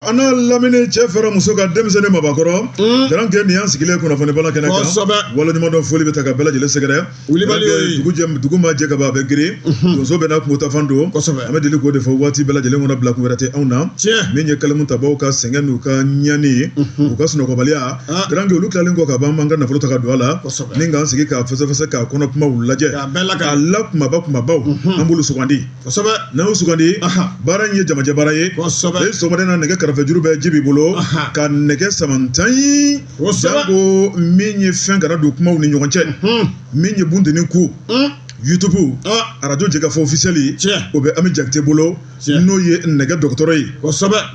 An n'a lamini cɛ fara muso kan, denmisɛnnin, mabakɔrɔ, garankɛ, nin y'an sigilen kunnafoni bala kɛnɛ kan. Waleɲumandɔn foli bɛ ta ka bɛɛ lajɛlen sɛgɛrɛ. Wulibali. Dugu jɛ, dugu ma jɛ ka ban, a bɛ girin. Donso bɛɛ n'a kungo tafan don. An bɛ deli k'o de fɔ waati bɛɛ lajɛlen kɔnɔ, bila kun wɛrɛ tɛ anw na. Min ye kalimu tabaw ka sɛgɛn n'u ka ɲani, u ka sunɔgɔbaliya, garankɛ, olu tilalen kɔ ka ban, an ka nafolo ta ka don a la ni k'an sigi k'a fɛsɛfɛsɛ, k'a kɔnɔ kumaw lajɛ, k'a la kumaba kumabaw, an b'olu sugandi. N'an y'u sugandi, baara in ye jamajɛ baara ye. E sɔgɔmada na, nɛgɛ karafejuru bɛ ji b'i bolo ka nɛgɛ samantan ye, janko min ye fɛn kana don kumaw ni ɲɔgɔn cɛ, min ye bunteni ku YouTube arajo Jɛkafɔ officiel, o bɛ Ami Jakite bolo, n'o ye nɛgɛ dɔgɔtɔrɔ ye.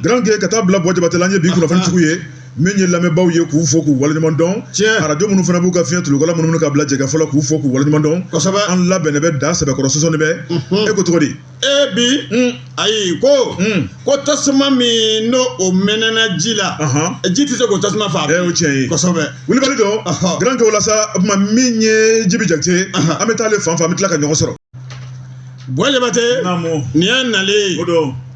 Garankɛ, ka taa bila Buwa Jabatɛ la, an ye bi kunnafoni tigiw ye. Min ye lamɛnbaaw ye, k'u fo k'u waleɲuman dɔn. Arajo minnu fana b'u ka fiɲɛ tulukala minnu ka bila Jɛkafɔ la, k'u fo k'u waleɲuman dɔn. An labɛnnen bɛ, da sɛbɛkɔrɔ sɔsɔni bɛ. E ko cogo di? E bi, ayi, ko tasuma min n'o o mɛnɛna ji la, ji tɛ se k'o tasuma faa. O tiɲɛ ye. Wulibali don, garankɛ. O la sa, o tuma min ye Jibi Jakite, an bɛ taa ale fan fɛ, an bɛ tila ka ɲɔgɔn sɔrɔ. Buwa Jabatɛ, nin y'a nalen ye,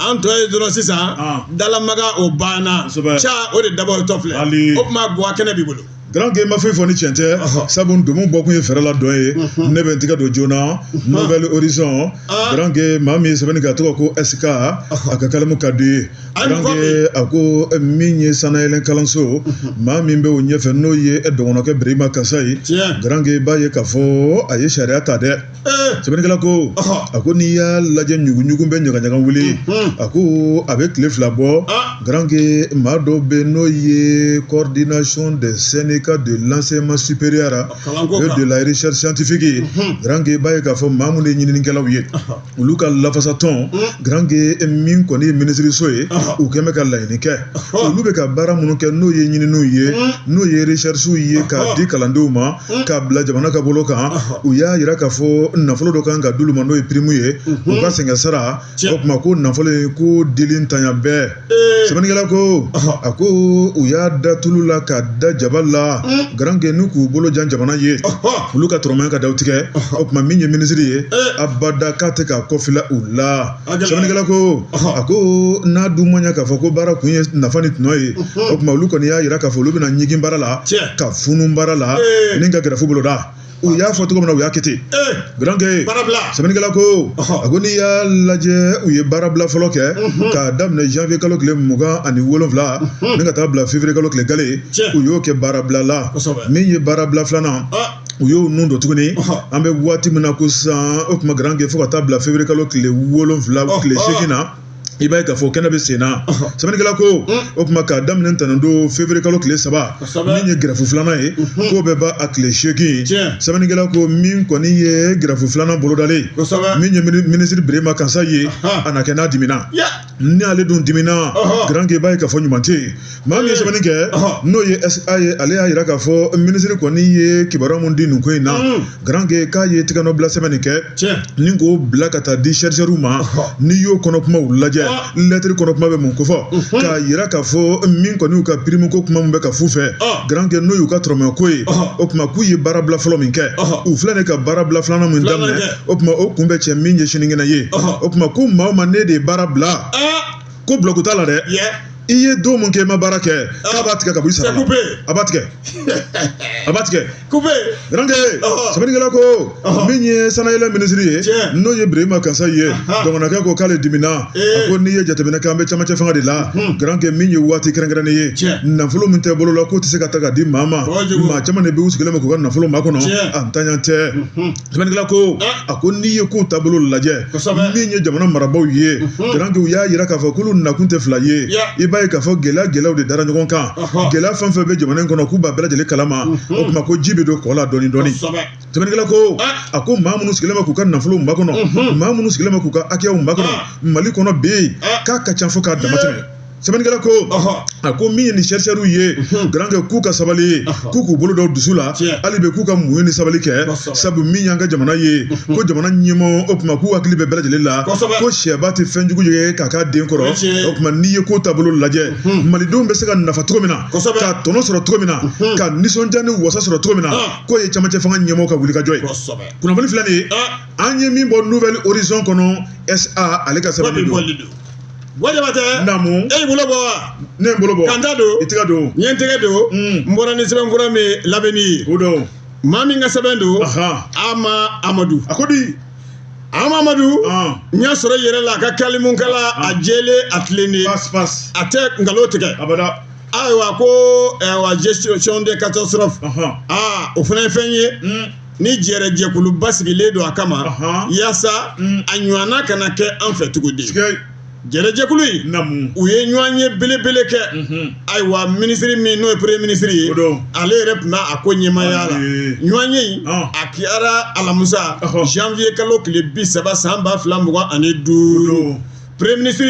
an tɔ ye dɔrɔn sisan, dalamaga o banna ca, o de dabɔ tɔ filɛ. O tuma Buwa, kɛnɛ b'i bolo. Garankɛ, ma foyi fɔ ni tiɲɛ tɛ, sabu ndomo bɔkun ye fɛɛrɛ la dɔn ye. Ne bɛ n tigɛ don joona Nouvel Horizon. Garankɛ, maa min ye sɛbɛnni kɛ, a tɔgɔ ko SK, a ka kalamu ka di ye. Garankɛ, a ko min ye sanayɛlɛn kalanso, maa min bɛ o ɲɛfɛ, n'o ye dɔgɔnɔkɛ Birima Kasa ye. Garankɛ, i b'a ye k'a fɔ a ye sariya ta dɛ. Sɛbɛnnikɛla ko, a ko n'i y'a lajɛ, ɲuguɲugu bɛ ɲagaɲaga wuli. A ko a bɛ tile 2 bɔ. Garankɛ, maa dɔw bɛ, n'o ye Coordination des syndicats de l'enseignement supérieur et de la recherche scientifique. Garankɛ, i b'a ye k'a fɔ maa minnu ye ɲininikɛlaw ye, olu ka lafasatɔn, garankɛ, min kɔni ye minisiriso ye, u kɛn bɛ ka laɲini kɛ. Olu bɛ ka baara minnu kɛ, n'o ye ɲininiw ye, n'o ye recherche ye, k'a di kalandenw ma, k'a bila jamana ka bolo kan, u y'a yira k'a fɔ nafolo dɔ kan ka d'olu ma, n'o ye prime ye, u ka sɛgɛn sara. O tuma ko nafolo in ko dili ntanya bɛɛ. Sɛbɛnnikɛla ko, a ko u y'a da tulu la ka da jaba la. Garankɛ, n'u k'u bolo jan jamana ye, olu ka tɔrɔmaya ka daw tigɛ. O tuma min ye minisiri ye, abada k'a tɛ k'a kɔfila u la. Sɛbɛnnikɛla ko, a ko n'a dun ma ɲɛ k'a fɔ ko baara kun ye nafa ni tɔnɔ ye, o tuma olu kɔni y'a yira k'a fɔ olu bɛna ɲigin baara la, ka funu baara la, ni ka grève boloda. U y'a fɔ cogo min na, u y'a kɛ ten. Garankɛ, sɛbɛnnikɛla ko, a ko n'i y'a lajɛ, u ye baarabila fɔlɔ kɛ k'a daminɛ janvier kalo tile 27 ni ka taa bila février kalo tile gale, u y'o kɛ baarabila la. Min ye baarabila filanan, u y'o nun don tuguni, an bɛ waati min na ko sisan, o tuma garankɛ, fo ka taa bila février kalo tile 7, tile 8 na, i b'a ye k'a fɔ kɛnɛ bɛ sen na. Sɛbɛnnikɛla ko, o tuma k'a daminɛ ntɛnɛndon février kalo tile 3, min ye grève filanan ye, k'o bɛ ban a tile 8. Sɛbɛnnikɛla ko min kɔni ye grève filanan bolodalen, min ye minisiri Birima Kansa ye, a na kɛ n'a dimina. Ni ale dun dimina, garankɛ, i b'a ye k'a fɔ ɲuman tɛ yen. Maa min ye sɛbɛnni kɛ, n'o ye SA ye, ale y'a yira k'a fɔ minisiri kɔni ye kibaruya mun di nin ko in na, garankɛ, k'a ye tigɛnɔbila sɛbɛn nin kɛ ni k'o bila ka taa di chercheurs ma. N'i y'o kɔnɔ kumaw lajɛ, lɛtiri kɔnɔ kuma bɛ mun kofɔ? K'a yira k'a fɔ min kɔni y'u ka prime ko kuma min bɛ ka f'u fɛ, garankɛ, n'o y'u ka tɔrɔmɛ ko ye, o tuma k'u ye baarabila fɔlɔ min kɛ, u filɛ nin ka baarabila filanan min daminɛ, o tuma o kun bɛ cɛ min ye sinikɛnɛ ye. O tuma ko maa o maa ne de ye baara bila, ko bulɔku t'a la dɛ. I ye don mun kɛ i ma baara kɛ, k'a b'a tigɛ ka bɔ i sara la. A b'a tigɛ, a b'a tigɛ. Garankɛ, sɛbɛnnikɛla ko min ye sanayɛlɛ minisiri ye, n'o ye Birima Kansa ye, dɔgɔnɔkɛ ko k'ale dimina. A ko n'i ye jateminɛ kɛ, an bɛ camancɛ fanga de la. Garankɛ, min ye waati kɛrɛnkɛrɛnnen ye, nafolo min tɛ bolo la, k'o tɛ se ka ta ka di maa ma. Maa caman de bɛ u sigilen bɛ k'u ka nafolo makɔnɔ, a ntanya tɛ. Sɛbɛnnikɛla ko, a ko n'i ye kow taabolo lajɛ, min ye jamana marabaaw ye, garankɛ, u y'a yira k'a fɔ k'olu nakun tɛ fila ye. I b'a ye k'a fɔ gɛlɛya gɛlɛyaw de dara ɲɔgɔn kan. Gɛlɛya fɛn fɛn bɛ jamana in kɔnɔ, k'u b'a bɛɛ lajɛlen kalama. O tuma ko ji bɛ don kɔ la dɔɔni dɔɔni. Sɛbɛnnikɛla ko, a ko maa minnu sigilen bɛ k'u ka nafolo makɔnɔ, maa minnu sigilen bɛ k'u ka hakɛw makɔnɔ Mali kɔnɔ bi yen, k'a ka ca fo k'a dama tɛmɛ. Sɛbɛnnikɛla ko, a ko min ye ni chercheurs ye, garankɛ, k'u ka sabali, k'u k'u bolo dɔw dusu la, hali bi k'u ka muɲu ni sabali kɛ, sabu min y'an ka jamana ye, ko jamana ɲɛmɔgɔ, o tuma k'u hakili bɛ bɛɛ lajɛlen la. Ko sɛba tɛ fɛn jugu ye k'a k'a den kɔrɔ. O tuma n'i ye ko taabolo lajɛ, malidenw bɛ se ka nafa cogo min na, ka tɔnɔ sɔrɔ cogo min na, ka nisɔndiya ni wasa sɔrɔ cogo min na, k'o ye camancɛ fanga ɲɛmɔgɔ ka wulikajɔ ye. Kunnafoni filɛ nin ye, an ye min bɔ Nouvel Horizon kɔnɔ, SA ale ka sɛbɛnni don. Buwa Jabatɛ. Naamu. E y'i bolo bɔ wa? Ne ye n bolo bɔ. Ka n ta don. I tɛgɛ don. N ye n tɛgɛ don. N bɔra ni sɛbɛnfura min ye labɛnni ye. O don. Maa min ka sɛbɛn don. Ama Amadu. A ko di? Ama Amadu. N y'a sɔrɔ i yɛrɛ la a ka kalimukala a jɛlen a tilennen. Passe passe. A tɛ nkalon tigɛ. Abada. Ayiwa ko ayiwa gestion de catastrophe. Aa o fana ye fɛn ye. Ni jɛrɛjɛkuluba sigilen don a kama. Yaasa a ɲɔgɔnna kana kɛ an fɛ tuguni. Jɛrɛjɛkulu in u ye ɲɔgɔn ye belebele kɛ. Ayiwa minisiri min n'o ye premier ministre ye, ale yɛrɛ tun bɛ a ko ɲɛmaaya la. Ɲɔgɔn ye in a kɛra alamisa janvier kalo tile 30 san 2025. Premier ministre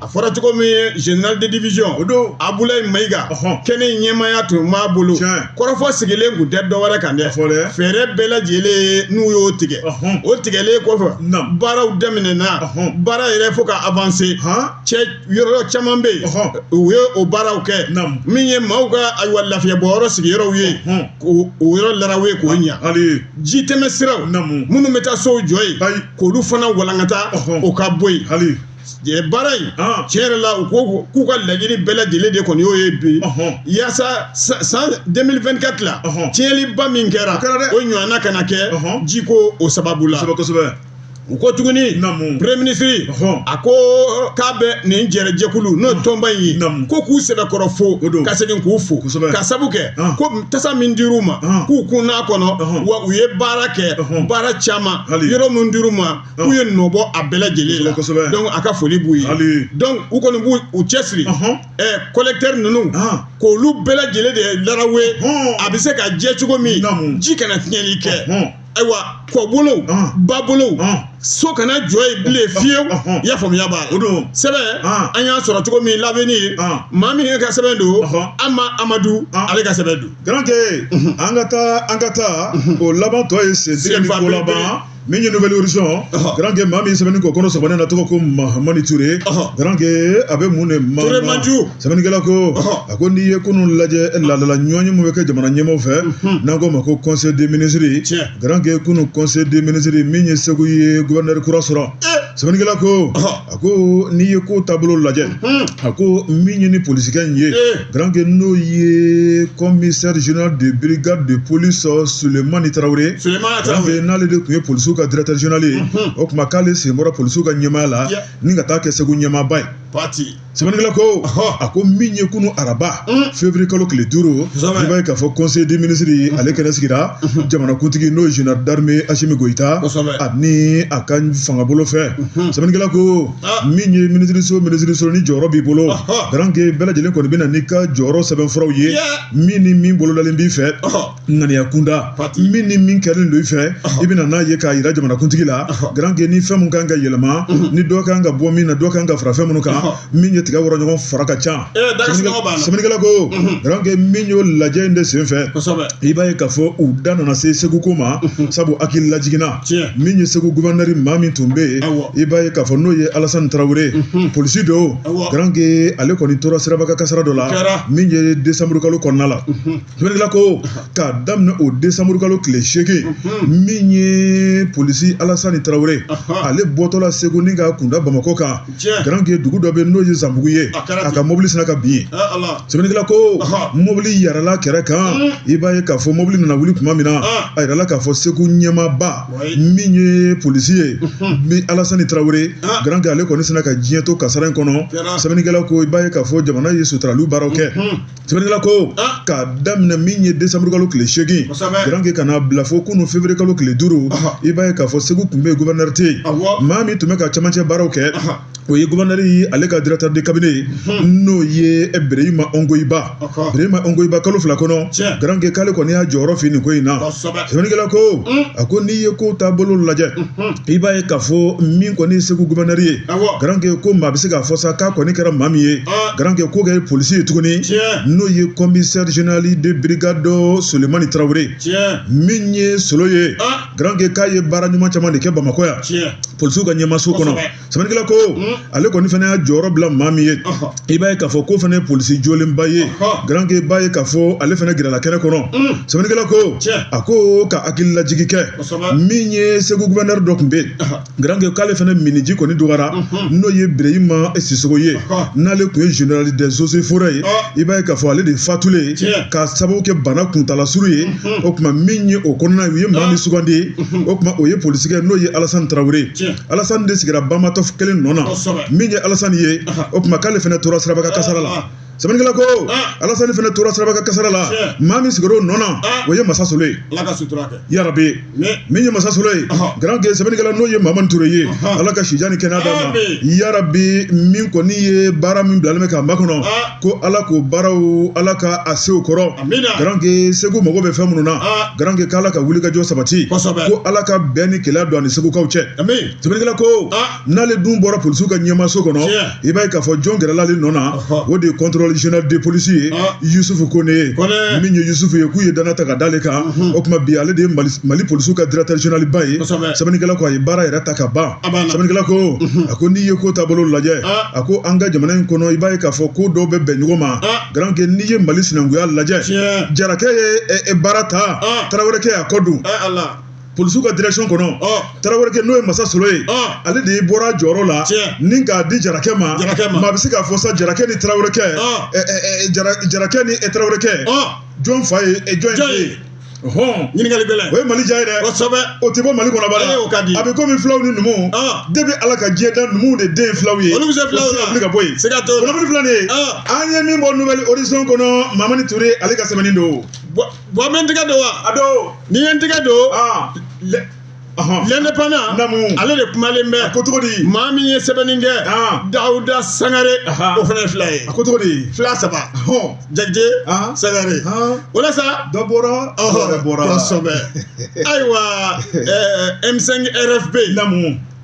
a fɔra cogo min général de division Abulayi Mayiga kɛnɛ in ɲɛmaaya tun b'a bolo. Kɔrɔfɔ sigilen tun tɛ dɔwɛrɛ kan dɛ, fɛɛrɛ bɛɛ lajɛlen n'u y'o tigɛ. O tigɛlen kɔfɛ baaraw daminɛna, baara yɛrɛ fo ka avancer. Cɛ yɔrɔ caman bɛ yen u ye o baaraw kɛ. Min ye maaw ka ayiwa lafiyabɔyɔrɔ sigiyɔrɔw ye, k'o yɔrɔ laraw ye k'o ɲa. Ji tɛmɛ siraw minnu bɛ taa sow jɔ yen, k'olu fana walankata o ka bɔ yen. Baara in tiɲɛ yɛrɛ la u ko k'u ka laɲini bɛɛ lajɛlen de kɔni y'o ye bi, yaasa san 2024 la tiɲɛliba min kɛra o ɲɔgɔnna kana kɛ jiko o sababu la. U ko tuguni premier ministre a ko k'a bɛ nin jɛrɛjɛkulu n'o ye tɔnba in ye, ko k'u sɛbɛkɔrɔ fo ka segin k'u fo ka sabu kɛ ko tasa min dir'u ma k'u kun n'a kɔnɔ, wa u ye baara kɛ baara caman, yɔrɔ min dir'u ma k'u ye nɔ bɔ a bɛɛ lajɛlen la. Donc a ka foli b'u ye. Donc u kɔni b'u u cɛsiri collecteur ninnu k'olu bɛɛ lajɛlen de larawe, a bɛ se ka jɛ cogo min ji kana tiɲɛli kɛ. Ayiwa kɔbolow babolow so kana jɔ yen bilen fiyewu. I y'a faamuya b'a la. Sɛbɛn an y'a sɔrɔ cogo min labɛnni maa min ka sɛbɛn don, Ama Amadu ale ka sɛbɛn don. Garankɛ an ka taa o laban tɔ ye sentigɛ ni ko laban. Min ye Nouvel Horizon, Garankɛ maa min sɛbɛnni k'o kɔnɔ sɔgɔmada na tɔgɔ ko Mahamani Ture. Garankɛ a bɛ mun de ma sɛbɛnnikɛla ko a ko n'i ye kunun lajɛ laadala ɲɔgɔn ye mun bɛ kɛ jamana ɲɛmaaw fɛ n'an k'o ma ko conseil des ministres. Garankɛ kunun conseil des ministres min ye Segu ye gouverneur kura sɔrɔ. Sɛbɛnnikɛla ko a ko n'i ye ko taabolo lajɛ, a ko min ye ni polisikɛ in ye, Garankɛ n'o ye commissaire général de brigade de police Sulemani Tarawele. Garankɛ n'ale de tun ye polisiw ka directeur général ye, o tuma k'ale sen bɔra polisiw ka ɲɛmaaya la ni ka taa kɛ Segu ɲɛmaaba ye. Sɛbɛnnikɛla ko a ko min ye kunun araba février kalo tile 5, i b'a ye k'a fɔ conseil des ministres ale kɛnɛ sigira jamanakuntigi n'o ye général d'armée Assimi Goïta ani a ka fangabolo fɛ. Sɛbɛnnikɛla ko min ye minisiriso ni jɔyɔrɔ b'i bolo, Garankɛ bɛɛ lajɛlen kɔni bɛ na n'i ka jɔyɔrɔ sɛbɛnfuraw ye, min ni min bolodalen b'i fɛ ŋaniya kunda, min ni min kɛlen don i fɛ i bɛna n'a ye k'a yira jamanakuntigi la. Garankɛ ni fɛn mun kan ka yɛlɛma, ni dɔ kan ka bɔ min na, dɔ kan ka fara fɛn minnu kan, min ye tigɛ wɔrɔ ɲɔgɔn fara ka ca. Sɛbɛnnikɛla ko Garankɛ min y'o lajɛ in de senfɛ, i b'a ye k'a fɔ u da nana se Segu ko ma, sabu hakili lajiginna min ye Segu gouverneur maa min tun bɛ yen, i b'a ye k'a fɔ n'o ye Alasani Tarawele, polisi don. Garankɛ ale kɔni tora siraba ka kasara dɔ la min ye décembre kalo kɔnɔna la. Sɛbɛnnikɛla ko k'a daminɛ o décembre kalo tile 8, min ye polisi Alasani Tarawele ale bɔtɔla Segu ni ka kunda Bamakɔ kan, Garankɛ dugu dɔ bɛ n'o ye Zanbugu ye, a ka mobili sina ka bin yen. Sɛbɛnnikɛla ko mobili yarala kɛrɛ kan, i b'a ye k'a fɔ mobili nana wuli tuma min na, a yirala k'a fɔ Segu ɲɛmaaba min ye polisi ye min Alasani Tarawele, Garankɛ ale kɔni sina ka diɲɛ to kasara in kɔnɔ. Sɛbɛnnikɛla ko i b'a ye k'a fɔ jamana ye suturaliw baaraw kɛ. Sɛbɛnnikɛla ko k'a daminɛ min ye décembre kalo tile 8, Garankɛ ka n'a bila fo kunun février kalo tile 5, i b'a ye k'a fɔ Segu tun bɛ yen gouverneur tɛ yen, maa min tun bɛ ka camancɛ baaraw kɛ o ye gouverneur ye ale ka directeur de cabinet n'o ye Birehima Ongoyiba. Birehima Ongoyiba kalo 2 kɔnɔ, Garankɛ k'ale kɔni y'a jɔyɔrɔ fin nin ko in na. Sɛbɛnnikɛla ko a ko n'i ye ko taabolo lajɛ, i b'a ye k'a fɔ min kɔni ye Segu gouverneur ye, Garankɛ ko maa bɛ se k'a fɔ sa k'a kɔni kɛra maa min ye, Garankɛ ko kɛ polisi ye tuguni, n'o ye commissaire général de brigade Sulemani Tarawele, min ye Solo ye. Garankɛ k'a ye baara ɲuman caman de kɛ Bamakɔ yan. Polisiw ka ɲɛmaaso kɔnɔ, sɛbɛnnikɛla ko ale kɔni fana y'a jɔyɔrɔ bila maa min ye, i b'a ye k'a fɔ k'o fana ye polisi jolenba ye. Garanke, b'a ye k'a fɔ ale fana gɛrɛla kɛnɛ kɔnɔ. Sɛbɛnnikɛla ko a ko ka hakililajigi kɛ, min ye Segu gouverneur dɔ tun bɛ yen, garanke, k'ale fana minniji kɔni dɔgɔyara, n'o ye Birehima Sisoko ye, n'ale tun ye général des eaux et forêts ye. I b'a ye k'a fɔ ale de fatulen k'a sababu kɛ bana kuntala surun ye. O tuma, min ye o kɔnɔna, u ye maa min sugandi, o tuma o ye polisikɛ, n'o ye Alasani Tarawele. Alasani de sigira banbatɔ kelen nɔ na. Min ye Alasani ye, o tuma k'ale fana tora siraba kasara la. Sɛbɛnnikɛla ko Alasani fana tora siraba kasara la. Maa min sigira o nɔ na, o ye Masa Solo ye. Yarabi, min ye Masa Solo ye, garanke, sɛbɛnnikɛla, n'o ye Mamani Ture ye, Ala ka sijan ni kɛnɛya d'a ma yarabi. Min kɔni ye baara min bilalen bɛ k'a makɔnɔ, ko Ala k'o baaraw, Ala ka a se o kɔrɔ. Garanke, Segu mago bɛ fɛn minnu na, garanke, k'Ala ka wulikajɔ sabati, ko Ala ka bɛn ni kelenya don a ni Segukaw cɛ. Sɛbɛnnikɛla ko n'ale dun bɔra polisiw ka ɲɛmaaso kɔnɔ, i b'a ye k'a fɔ jɔn gɛrɛla ale nɔ na? O de ye contrôleur général de police ye, Yusufu Kone ye. Min ye Yusufu ye, k'u ye danaya ta ka d'ale kan, o tuma bi ale de ye Mali polisiw ka directeur général ba ye. Sɛbɛnnikɛla ko a ye baara yɛrɛ ta ka ban. Sɛbɛnnikɛla ko a ko n'i ye ko taabolo lajɛ, a ko an ka jamana in kɔnɔ, i b'a ye k'a fɔ ko dɔw bɛ bɛn ɲɔgɔn ma. Garanke, n'i ye Mali sinankunya lajɛ, Jarakɛ ye baara ta, Tarawelekɛ y'a kɔ don polisiw ka direction kɔnɔ. Tarawelekɛ, n'o ye Masa Solo ye, ale de bɔra jɔyɔrɔ la ni k'a di Jarakɛ ma. Maa bɛ se k'a fɔ sa, Jarakɛ ni Tarawelekɛ, Jarakɛ ni Tarawelekɛ, jɔn fa ye jɔn ye? Ɲininkali gɛlɛn. O ye Mali diya ye dɛ. O tɛ bɔ Mali kɔnɔ bala. A bɛ komi filaw ni numuw. Depuis Ala ka diɲɛ da, numuw de den ye filaw ye. Olu bɛ se filaw la. Wuli ka bɔ yen. Siga t'o la. Kunnafoni filɛ nin ye, an ye min bɔ Nouvel Horizon kɔnɔ, Mamani Ture, ale ka sɛbɛnni don. Bɔn, n bɛ n tɛgɛ don wa? A don. Ni ye n tɛgɛ don, L'Indépendant, ale de kumalen bɛ. A ko cogo di? Maa min ye sɛbɛnni kɛ, Dawuda Sangare, o fana ye fila ye. A ko cogo di? Fila saba, Jakite Sangare, o la sa. Dɔ bɔra, dɔ wɛrɛ bɔra. Kosɛbɛ. Ayiwa, M5 RFP,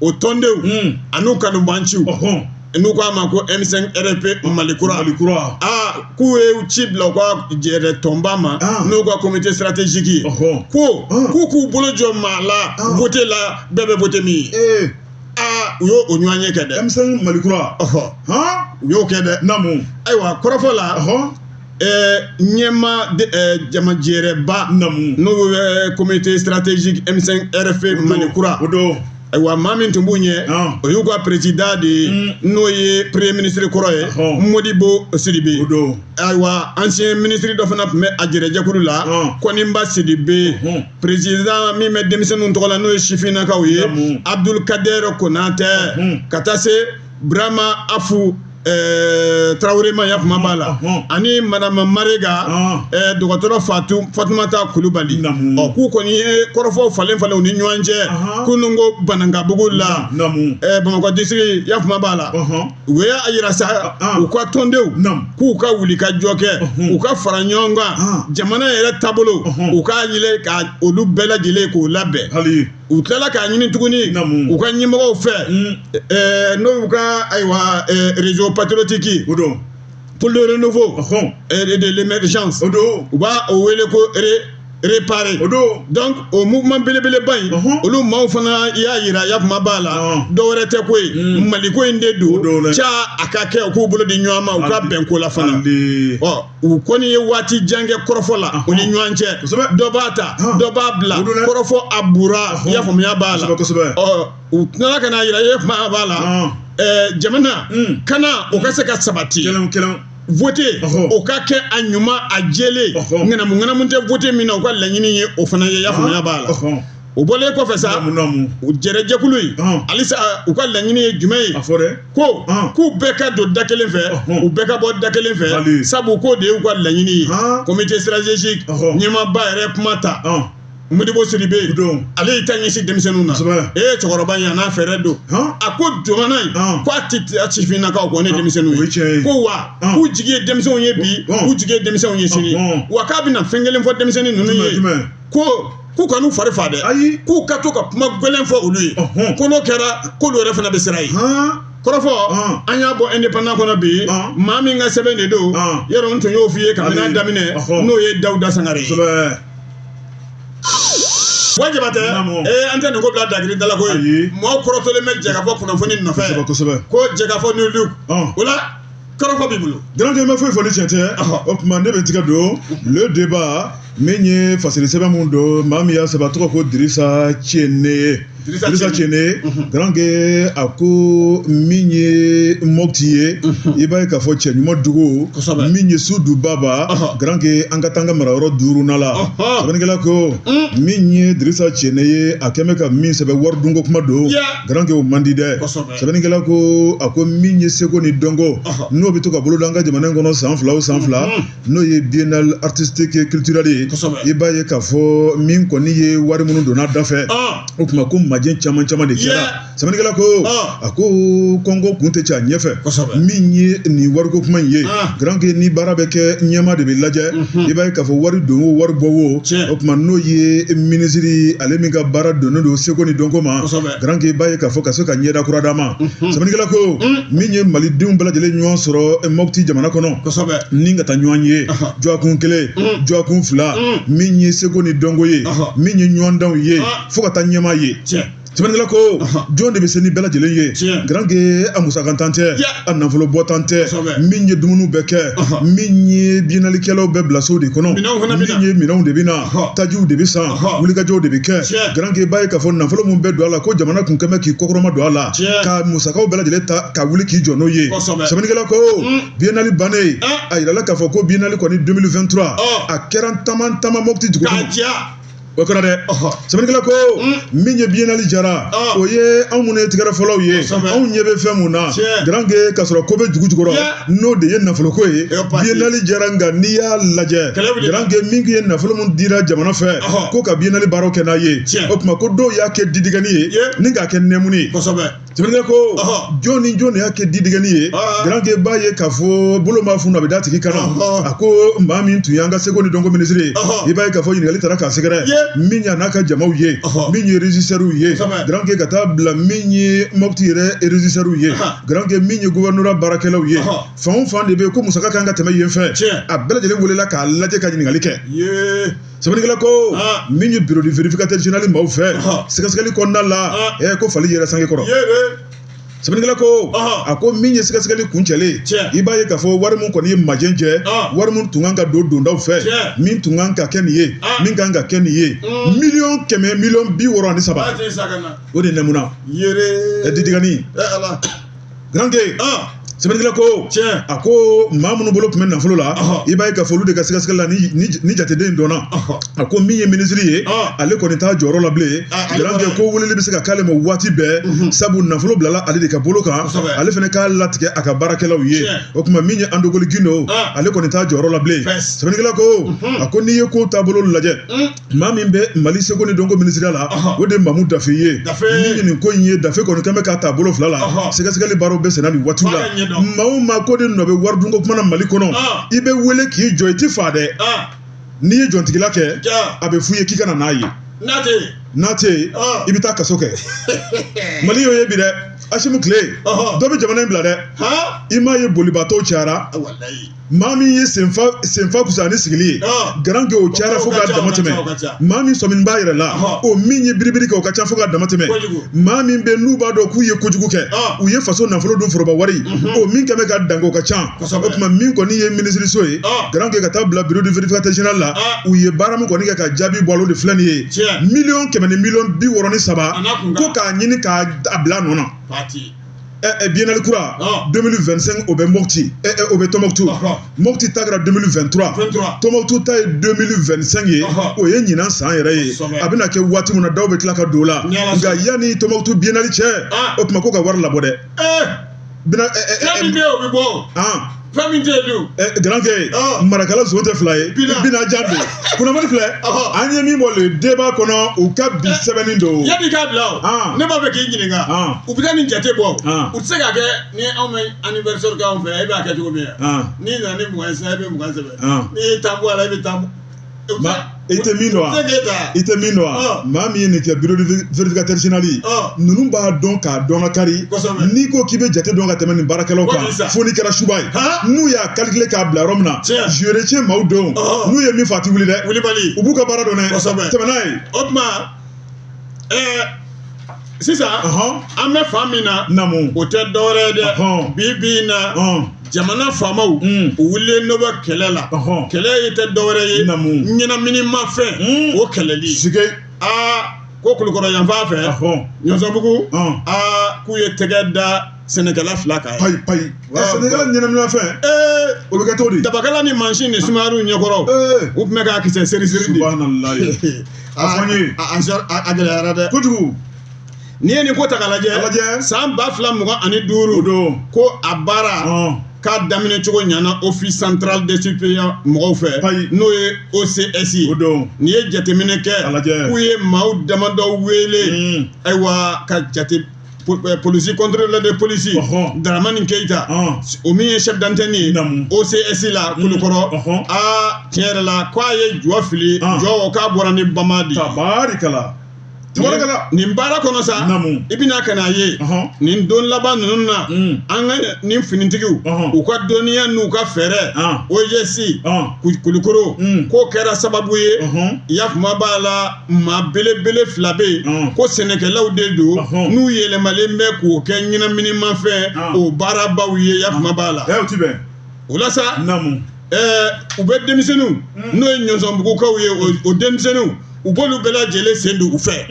o tɔndenw an'u kanubanciw, n'u k'a ma ko M5 RFP Mali kura, Mali kura, aa, k'u ye ci bila u ka jɛrɛ tɔnba ma, n'u ka comité stratégique ye, ko k'u k'u bolo jɔ maa la vote la, bɛɛ bɛ vote min ye. Aa, u y'o o ɲɔgɔn ye kɛ dɛ. M5 Mali kura. U y'o kɛ dɛ. Ayiwa, kɔrɔfɔ la, ɲɛma jamajɛrɛba, n'o bɛ comité stratégique M5 RFP Mali kura, o don. Ayiwa, maa min tun b'u ɲɛ, o y'u ka président de ye, n'o ye premier ministre kɔrɔ ye, Modibo Sidibe. Ayiwa, ancien ministre dɔ fana tun bɛ a jɛrɛjɛkulu la, Kɔninba Sidibe. Président min bɛ denmisɛnninw tɔgɔ la, n'o ye sifinnakaw ye, Abdul Kader Konatɛ, ka taa se Burama Afu Tarawele ma, ya kuma b'a la, ani madame Marega, dɔgɔtɔrɔ Fatu Fatumata Kulubali. Ɔ, k'u kɔni ye kɔrɔfɔw falen falen u ni ɲɔgɔn cɛ kununko Banankabugu la, Bamakɔ district, ya kuma b'a la. U y'a yira sa, u ka tɔndenw k'u ka wuli ka jɔ kɛ, u ka fara ɲɔgɔn kan, jamana yɛrɛ taabolo, u k'a ɲini ka olu bɛɛ lajɛlen k'o labɛn. U tilala k'a ɲini tuguni u ka ɲɛmɔgɔw fɛ, n'o y'u ka, ayiwa, réseau patriotique pour le renouveau et de l'émergence, u b'a o wele ko réparer. Donc o mouvement belebeleba in, olu maaw fana y'a yira, ya kuma b'a la, dɔwɛrɛ tɛ ko ye, Maliko in de don ca, a ka kɛ u k'u bolo di ɲɔgɔn ma, u ka bɛn ko la fana. Ɔ, u kɔni ye waati jan kɛ kɔrɔfɔ la u ni ɲɔgɔn cɛ, dɔ b'a ta, dɔ b'a bila, kɔrɔfɔ a bura, i y'a faamuya b'a la. Ɔ, u tilala ka n'a yira, i ye kuma b'a la, jamana kana o ka se ka sabati, vote o ka kɛ a ɲuman, a jɛlen, ŋanamu ŋanamu tɛ vote min na, u ka laɲini ye o fana ye, i y'a faamuya b'a la. O bɔlen kɔfɛ sa, u jɛrɛjɛkulu in halisa, u ka laɲini ye jumɛn ye? Ko k'u bɛɛ ka don da kelen fɛ, u bɛɛ ka bɔ da kelen fɛ, sabu k'o de y'u ka laɲini ye. Comité stratégique ɲɛmaaba yɛrɛ kuma ta, Modibo Sidibe, ale y'i ta ɲɛsin denmisɛnninw na. E ye cɛkɔrɔba in, a n'a fɛɛrɛ don, a ko jamana in ko a tɛ sifinnakaw kɔ ne denmisɛnninw ye, ko wa k'u jigi ye denmisɛnw ye bi, k'u jigi ye denmisɛnw ye sini, wa k'a bɛna fɛn kelen fɔ denmisɛnnin ninnu ye, ko k'u kan'u fari fa dɛ, k'u ka to ka kuma gɛlɛn fɔ olu ye, ko n'o kɛra, k'olu yɛrɛ fana bɛ siran ye. Kɔrɔfɔ an y'a bɔ Indépendant kɔnɔ bi, maa min ka sɛbɛn de don, yɔrɔ n tun y'o f'i ye kabini a daminɛ, n'o ye Dawuda Sangare ye. Wa Jabatɛ, ee an tɛ nin ko bila dagiri da la koyi. Maaw kɔrɔtɔlen bɛ jɛkafɔ kunnafoni nɔfɛ. Kosɛbɛ kosɛbɛ. Ko jɛkafɔ New Look. O la kɔrɔfɔ b'i bolo. Garankɛ n bɛ foyi fɔ ni tiɲɛ tɛ. O tuma ne bɛ n tigɛ don le débat min ye fasiri sɛbɛn mun don, maa min y'a sɛbɛn a tɔgɔ ko Dirisa Cene. Dirisa Cene, Garankɛ, a ko min ye Mɔpti ye, i b'a ye k'a fɔ cɛ ɲuman dugu min ye Sudu Baba. Garankɛ, an ka taa an ka marayɔrɔ duurunan la. Sɛbɛnnikɛla ko min ye Dirisa Cene ye, a kɛn bɛ ka min sɛbɛn, wari dunko kuma don. Garankɛ, o man di dɛ. Sɛbɛnnikɛla ko, a ko min ye seko ni dɔnko, n'o bɛ to ka boloda an ka jamana in kɔnɔ san fila o san fila, n'o ye biennale artistique et culturelle ye, i b'a ye k'a fɔ min kɔni ye wari minnu donna da fɛ, o tuma ko majɛ caman caman de kɛra. Sɛbɛnnikɛla ko, a ko kɔngɔ kun tɛ cɛ a ɲɛfɛ. Min ye nin wariko kuma in ye, Garankɛ, ni baara bɛ kɛ, ɲɛma de bɛ lajɛ. I b'a ye k'a fɔ wari don o, wari bɔ o, o tuma n'o ye minisiri ale min ka baara donnen don seko ni dɔnko ma, Garankɛ, i b'a ye k'a fɔ ka se ka ɲɛda kura d'a ma. Sɛbɛnnikɛla ko min ye malidenw bɛɛ lajɛlen ɲɔgɔn sɔrɔ Mɔpti jamana kɔnɔ ni ka taa ɲɔgɔn ye dɔgɔkun kelen, dɔgɔkun fila, min ye seko ni dɔnko ye, min ye ɲɔgɔndanw ye, fo ka taa ɲɛmaa ye. Sɛbɛnnikɛla ko jɔn de bɛ se ni bɛɛ lajɛlen ye? Garankɛ, a musakantan tɛ, a nafolo bɔtan tɛ. Min ye dumuniw bɛ kɛ, min ye biennalikɛlaw bɛ bila sow de kɔnɔ, min ye minɛnw de bɛ na, tajiw de bɛ san, wulikajɔw de bɛ kɛ. Garankɛ, i b'a ye k'a fɔ nafolo min bɛ don a la, ko jamana kun kɛn bɛ k'i kɔkɔrɔma don a la ka musakaw bɛɛ lajɛlen ta ka wuli k'i jɔ n'o ye. Sɛbɛnnikɛla ko biennale bannen, a yirala k'a fɔ ko biennale kɔni 2023, a kɛra taman taman Mɔpti dugu kɔnɔ. O kɛra dɛ. Sɛbɛnnikɛla ko min ye biennale jara, o ye anw minnu ye tigɛrɛ fɔlɔw ye, anw ɲɛ bɛ fɛn mun na, Garankɛ, k'a sɔrɔ ko bɛ dugu jukɔrɔ, n'o de ye nafoloko ye. Biennale jara, nka n'i y'a lajɛ, Garankɛ, min ye nafolo min dira jamana fɛ ko ka biennale baaraw kɛ n'a ye, o tuma ko dɔw y'a kɛ didigɛni ye ni k'a kɛ nɛmuni ye. Sɛbɛnnikɛla ko jɔn ni jɔn de y'a kɛ didigɛni ye? Garankɛ, b'a ye k'a fɔ bolo b'a funu, a bɛ d'a tigi kan na. A ko maa min tun y'an ka seko ni dɔnko minisiri ye, i b'a ye k'a fɔ ɲininkali taara k'a sɛgɛrɛ, min y'a n'a ka jamaw ye, min ye régisseurw ye, Garankɛ, ka taa bila min ye Mɔpti yɛrɛ régisseurw ye, Garankɛ, min ye gouvernorat baarakɛlaw ye, fan o fan de bɛ yen ko musaka kan ka tɛmɛ yen fɛ, a bɛɛ lajɛlen welela k'a lajɛ ka ɲininkali kɛ. Sɛbɛnnikɛla ko min ye bureau du vérificateur général maaw fɛ, sɛgɛsɛgɛli kɔnɔna la, ko fali yɛrɛ sange kɔrɔ. Sɛbɛnnikɛla ko, a ko min ye sɛgɛsɛgɛli kuncɛlen, i b'a ye k'a fɔ wari min kɔni ye majɛ jɛ, wari min tun kan ka don dondaw fɛ, min tun kan ka kɛ nin ye, min kan ka kɛ nin ye, 100 miliyɔn 63 miliyɔn, o de nɛmuna didigani. Garankɛ, sɛbɛnnikɛla ko, a ko maa minnu bolo tun bɛ nafolo la, i b'a ye k'a fɔ olu de ka sɛgɛsɛgɛli la ni jateden dɔnna. A ko min ye minisiri ye, ale kɔni t'a jɔyɔrɔ la bilen. Garankɛ, ko weleli bɛ se ka k'ale ma waati bɛɛ, sabu nafolo bilala ale de ka bolo kan, ale fana k'a latigɛ a ka baarakɛlaw ye. O tuma min ye Andogoli Gindo, ale kɔni t'a jɔyɔrɔ la bilen. Sɛbɛnnikɛla ko, a ko n'i ye ko taabolo lajɛ, maa min bɛ Mali seko ni dɔnko minisiriya la, o de ye Mamu Dafe ye. Min ye nin ko in ye, Dafe kɔni kɛn bɛ k'a ta bolo fila la. Sɛgɛsɛgɛli baaraw bɛ senna nin waati la. Maa o maa ko de nɔ bɛ waridunko kuma na Mali kɔnɔ, i bɛ wele k'i jɔ, i ti fa dɛ. N'i ye jɔntigila kɛ, a bɛ f'u ye k'i ka na n'a ye. N'a tɛ yen, i bɛ taa kaso kɛ. Mali y'o ye bi dɛ. Asimu tile dɔ bɛ jamana in bila dɛ. I m'a ye bolibaatɔw cayara. Maa min ye senfa senfa kusa ni sigili ye, Garankɛ, o cayara fo k'a dama tɛmɛ. Maa min sɔmini b'a yɛrɛ la, o min ye biribiri kɛ, o ka ca fo k'a dama tɛmɛ. Maa min bɛ n'u b'a dɔn k'u ye kojugu kɛ, u ye faso nafolo dun, foroba wari, o min kɛmɛ ka danko, o ka ca. O tuma min kɔni ye minisiriso ye, Garankɛ, ka taa bila bureau du vérificateur général la, u ye baara min kɔni kɛ ka jaabi bɔ, olu de filɛ nin ye, 100 miliyɔn 163 miliyɔn, ko k'a ɲini k'a bila a nɔ na. Biennale kura 2025, o bɛ Mopti, o bɛ Tombouctou. Mopti ta kɛra 2023, Tombouctou ta ye 2025 ye, o ye ɲinan san yɛrɛ ye. A bɛna kɛ waati min na, dɔw bɛ tila ka don o la. Nka yanni Tombouctou biennale cɛ, o tuma ko ka wari labɔ dɛ. Bɛna fɛn min bɛ yen, o bɛ bɔ. Fɛn min tɛ yen dun. Garankɛ, marakala zon tɛ fila ye, bina ja don. Kunnafoni filɛ, an ye min bɔ le débat kɔnɔ, u ka bi sɛbɛnni don. Yanni k'a bila o, ne b'a fɛ k'i ɲininka, u bɛ taa nin jate bɔ, u tɛ se k'a kɛ ni anw bɛ anniversaire kɛ anw fɛ yan, e b'a kɛ cogo min n'i nana ni 20 ye sisan, e bɛ 20 sɛbɛn, n'i ye 10 bɔ a la, e bɛ 10 bɔ. I tɛ min dɔn wa? I tɛ min dɔn wa? Maa min ye nin kɛ, bureau du vérificateur général ye, ninnu b'a dɔn k'a dɔn ka kari. N'i ko k'i bɛ jate dɔn ka tɛmɛ nin baarakɛlaw kan, fo n'i kɛra suba ye. N'u y'a calculer k'a bila yɔrɔ min na, je retiens maaw don, n'u ye min fɔ, a tɛ wuli dɛ. Wulibali. U b'u ka baara dɔn dɛ. Tɛmɛ n'a ye. O tuma Sisan an bɛ fan min na, o tɛ dɔwɛrɛ ye dɛ, bi bi in na jamana faamaw u wulilen dɔ bɛ kɛlɛ la. Kɛlɛ ye tɛ dɔwɛrɛ ye, ɲɛnaminimafɛn o kɛlɛli. Aa, ko Kulukɔrɔ yanfan fɛ, Ɲɔsɔnbugu, aa, k'u ye tɛgɛ da sɛnɛkɛla fila kan. Payi payi, sɛnɛkɛla ɲɛnaminimafɛn, o bɛ kɛ cogo di? Dabakala ni mansin ni sumayaw ɲɛkɔrɔ, u tun bɛ k'a kisɛ seri seri de. Subahanallahi, a fɔ n ye. A gɛlɛyara dɛ. Kojugu. N'i ye nin ko ta k'a lajɛ, san 2025 don, ko a baara k'a daminɛ cogo ɲana Office central de stupéfiants mɔgɔw fɛ, n'o ye OCS ye. O don. N'i ye jateminɛ kɛ, k'u ye maaw damadɔ wele, ayiwa, ka jate polisi, contrôleur de police Daramani Keyita, o min ye chef d'antenne ye OCS la Kulukɔrɔ. Aa, tiɲɛ yɛrɛ la, k'a ye jɔ fili jɔ, k'a bɔra ni bama de ye. Tabarikala, tabarikala. Nin baara kɔnɔ sa, i bɛna ka n'a ye nin don laban ninnu na, an ka nin finitigiw, u ka dɔnniya n'u ka fɛɛrɛ, OGS Kulukoro, k'o kɛra sababu ye, yakuma b'a la, maa belebele fila bɛ yen ko sɛnɛkɛlaw de don, n'u yɛlɛmalen bɛ k'o kɛ ɲɛnaminimafɛn o baarabaw ye, yakuma b'a la. O ti bɛn. O la sa, u bɛ denmisɛnninw, n'o ye Ɲɔsɔnbugukaw ye, o denmisɛnninw, u b'olu bɛɛ lajɛlen sen don u fɛ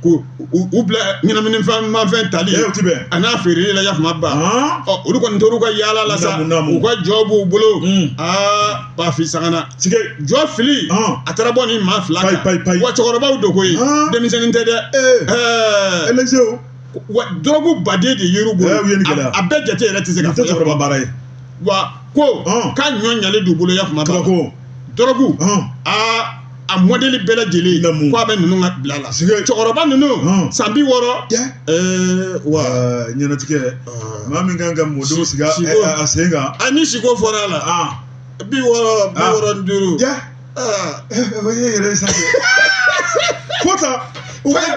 k'u u bila ɲɛnaminimafɛn tali a n'a feereli la, yakuma ba. Ɔ, olu kɔni tor'u ka yaala la sa, u ka jɔ b'u bolo. Aa, Bafin Sagana, jɔ fili a taara bɔ nin maa fila kan. Wa cɛkɔrɔbaw don koyi, denmisɛnnin tɛ dɛ. Wa dɔrɔgu baden de yer'u bolo, a bɛɛ jate yɛrɛ tɛ se ka fɔ. Cɛkɔrɔba baara ye. Wa ko k'a ɲɔ ɲalen d'u bolo, yakuma ba. Dɔrɔgu, aa, a mɔdɛli bɛɛ lajɛlen, k'a bɛ ninnu ka bila la, cɛkɔrɔba ninnu san 60. Wa ɲɛnatigɛ, maa min kan ka mɔdenw sigi a sen kan. A ni siko fɔra a la, 60, 65. O ye yɛrɛ sa fo ta. Payi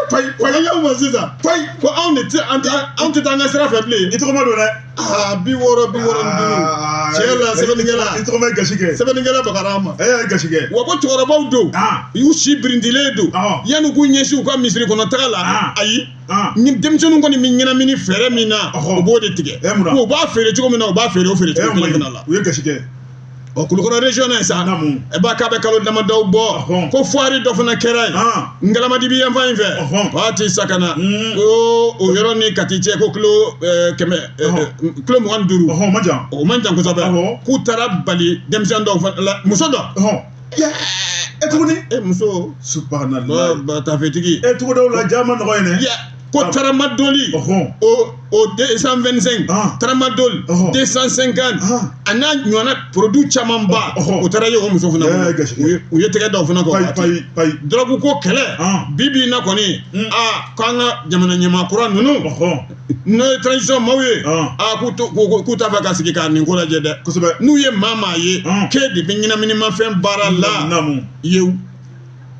payi payi, y'aw ma sisan payi, ko anw de tɛ an tɛ anw tɛ taa an ka sira fɛ bilen. I tɔgɔ ma don dɛ. Aa, 60, 65, tiɲɛ la, sɛbɛnnikɛla. I tɔgɔ ma gasi kɛ. Sɛbɛnnikɛla bagara a ma. E y'a gasi kɛ. Wa ko cɛkɔrɔbaw don, u y'u si birindilen don, yanni k'u ɲɛsin u ka misiri kɔnɔ taga la, ayi, ni denmisɛnninw kɔni bɛ ɲɛnamini fɛɛrɛ min na, u b'o de tigɛ. U b'a feere cogo min na, u b'a feere o feere cogo kelen fana la. U ye gasi kɛ. Ɔ, Kulukɔrɔ région na sa, e b'a k'a bɛ kalo damadɔw bɔ, ko foire dɔ fana kɛra yen, Ngalamadibi yanfan in fɛ, waati Sakana, ko o yɔrɔ ni Kati cɛ, ko kilo 100, kilo 25. O man jan. O man jan kosɛbɛ. K'u taara bali denmisɛn dɔw fana la, muso dɔ. E tuguni. E muso. Subhanallah. Tafetigi. E togodaw la, ja ma nɔgɔ yen dɛ. Ko tramadol o 225, tramadol 250, a n'a ɲɔgɔnna produit camanba, o taara ye o muso fana bolo. U ye tɛgɛ da o fana kan. Payi payi. Dɔrɔgu ko kɛlɛ bi bi in na kɔni, aa, k'an ka jamana ɲɛmaa kura ninnu, n'o ye transition maaw ye, aa, k'u t'a fɛ ka sigi k'a nin ko lajɛ dɛ. Kosɛbɛ. N'u ye maa maa ye k'e de bɛ ɲɛnaminimafɛn baara la, yewu.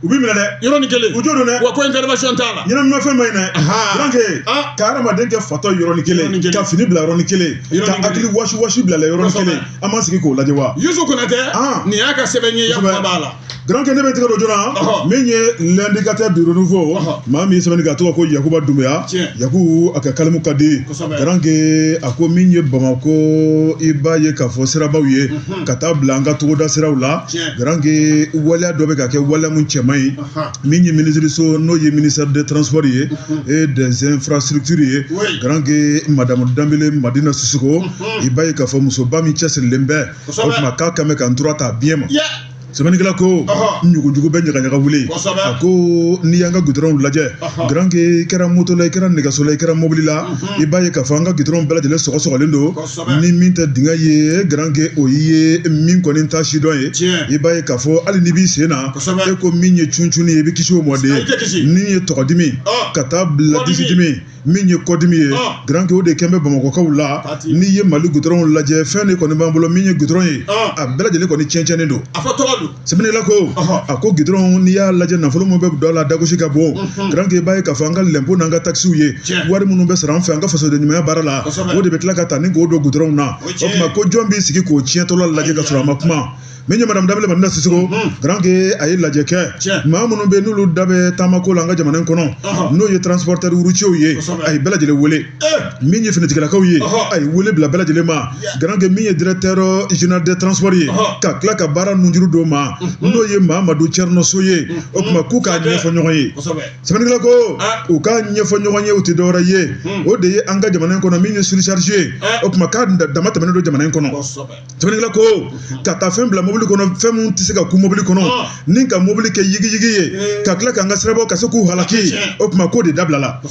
U b'i minɛ dɛ. Yɔrɔnin kelen. U jo don dɛ. Wa ko intervention t'a la. Ɲɛnaminimafɛn ma ɲi dɛ. Garanke, ka hadamaden kɛ fatɔ yɔrɔnin kelen, ka fini bila yɔrɔnin kelen, ka hakili wasi wasi bila la yɔrɔnin kelen, an ma sigi k'o lajɛ wa. Yusu Konatɛ, nin y'a ka sɛbɛn ye, yakuma b'a la. Garanke, ne bɛ tɛgɛ don joona, min ye l'indicateur du renouveau, maa min ye sɛbɛnni kɛ, a tɔgɔ ko Yakuba Dunbuya. Yaku, a ka kalimu ka di. Garanke, a ko min ye Bamakɔ, i b'a ye k'a fɔ sirabaw ye ka taa bila an ka togoda siraw la. Garanke, waleya dɔ bɛ ka kɛ, waleya mun cɛ man ɲi, min ye minisiriso, n'o ye ministère des transports ye et des infrastructures ye. Garanke, madame Danbele Madina Sisoko, i b'a ye k'a fɔ musoba min cɛsirilen bɛ, o tuma k'a kan bɛ ka n tura ta biɲɛ ma. Sɛbɛnnikɛla ko ɲugujugu bɛ ɲagaɲaga wuli. A ko n'i y'an ka gudɔrɔnw lajɛ, Garanke, i kɛra moto la, i kɛra nɛgɛso la, i kɛra mobili la, i b'a ye k'a fɔ an ka gudɔrɔnw bɛɛ lajɛlen sɔgɔsɔgɔlen don. Ni min tɛ dingɛ ye, Garanke, o ye min kɔni ta sidɔn ye. I b'a ye k'a fɔ hali n'i b'i sen na, e ko min ye cuncunni ye, i bɛ kisi o ma de. Min ye tɔgɔdimi ka taa bila disidimi, min ye kɔdimi ye, Garanke, o de kɛn bɛ Bamakɔkaw la. N'i ye Mali gudɔrɔnw lajɛ, fɛn de kɔni b'an bolo, min ye gudɔrɔn ye, a bɛɛ lajɛlen kɔni tiɲɛ-tiɲɛnen don. Sɛbɛnnikɛla ko a ko gidɔrɔn n'i y'a lajɛ nafolo min bɛ don a la dagosi ka bon garanke i b'a ye k'a fɔ an ka lɛnpo n'an ka takisiw ye wari minnu bɛ sara an fɛ an ka fasoden ɲumanya baara la o de bɛ tila ka ta ni k'o don gidɔrɔnw na o tuma ko jɔn b'i sigi k'o tiɲɛtɔla lajɛ ka sɔrɔ a ma kuma. Min ye madame Danbele Madina Sisoko, garanke a ye lajɛ kɛ maa minnu bɛ n'olu da bɛ taamako la an ka jamana in kɔnɔ, n'o ye transporteur routier ye, a ye bɛɛ lajɛlen wele. Min ye finitigilakaw ye, a ye wele bila bɛɛ lajɛlen ma. Garanke min ye directeur général des transports ye, ka tila ka baara nunjuru d'o ma, n'o ye Mamadu Thierno Sow ye. O tuma k'u k'a ɲɛfɔ ɲɔgɔn ye. Sɛbɛnnikɛla ko u k'a ɲɛfɔ ɲɔgɔn ye, o tɛ dɔwɛrɛ ye, o de ye an ka jamana in kɔnɔ min ye surcharge ye, o tuma k'a dama tɛmɛnen don jamana in kɔnɔ. Sɛbɛnnikɛla ko ka taa fɛn bila mobili kɔnɔ, fɛn min tɛ se ka kun mobili kɔnɔ, ni ka mobili kɛ yigiyigi ye, ka tila k'an ka sirabaw ka se k'u halaki, o tuma k'o de dabilala.